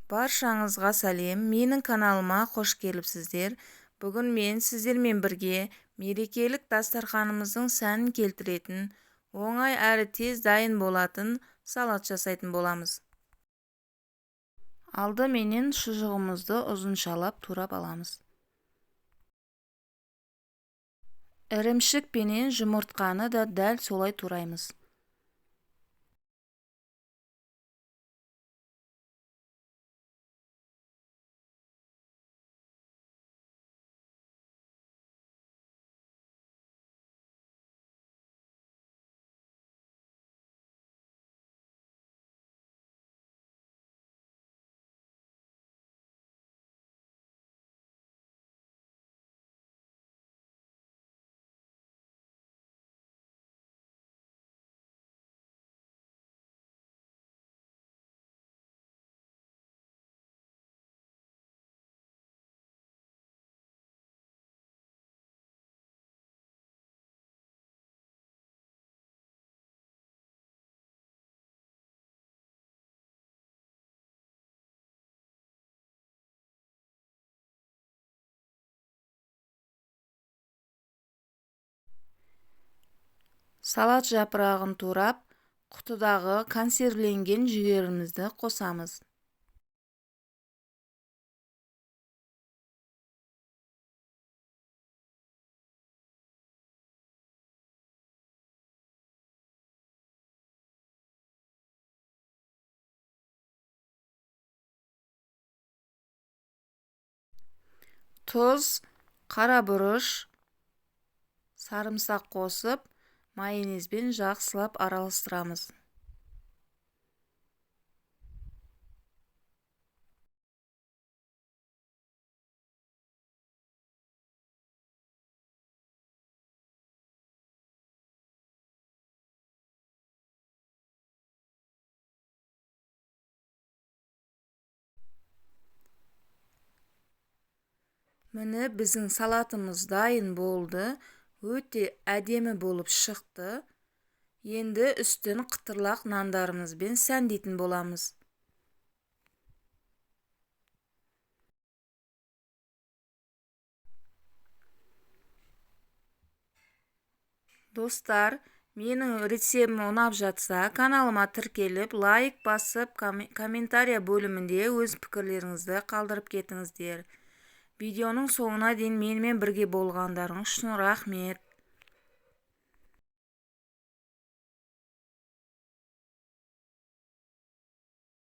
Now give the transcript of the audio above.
Баршаңызға сәлем! Менің каналыма қош келіпсіздер! Бүгін мен сіздермен бірге мерекелік дастарханымыздың сәнін келтіретін, оңай әрі тез дайын болатын салат жасайтын боламыз. Алды менен шұжығымызды ұзыншалап турап аламыз. Ірімшік пенен жұмыртқаны да дәл солай тураймыз. Салат жапырағын турап, құтыдағы консервіленген жүгерімізді қосамыз. Тұз, қара бұрыш, сарымсақ қосып, майонезбен жақсылап араластырамыз. Міне, біздің салатымыз дайын болды. Өте әдемі болып шықты. Енді үстін қытырлақ нандарымызбен сәндейтін боламыз. Достар, менің рецептім ұнап жатса, каналыма тіркеліп, лайк басып, комментария бөлімінде өз пікірлеріңізді қалдырып кетіңіздер. Видеоның соңына дейін менімен бірге болғандарыңыз үшін рахмет.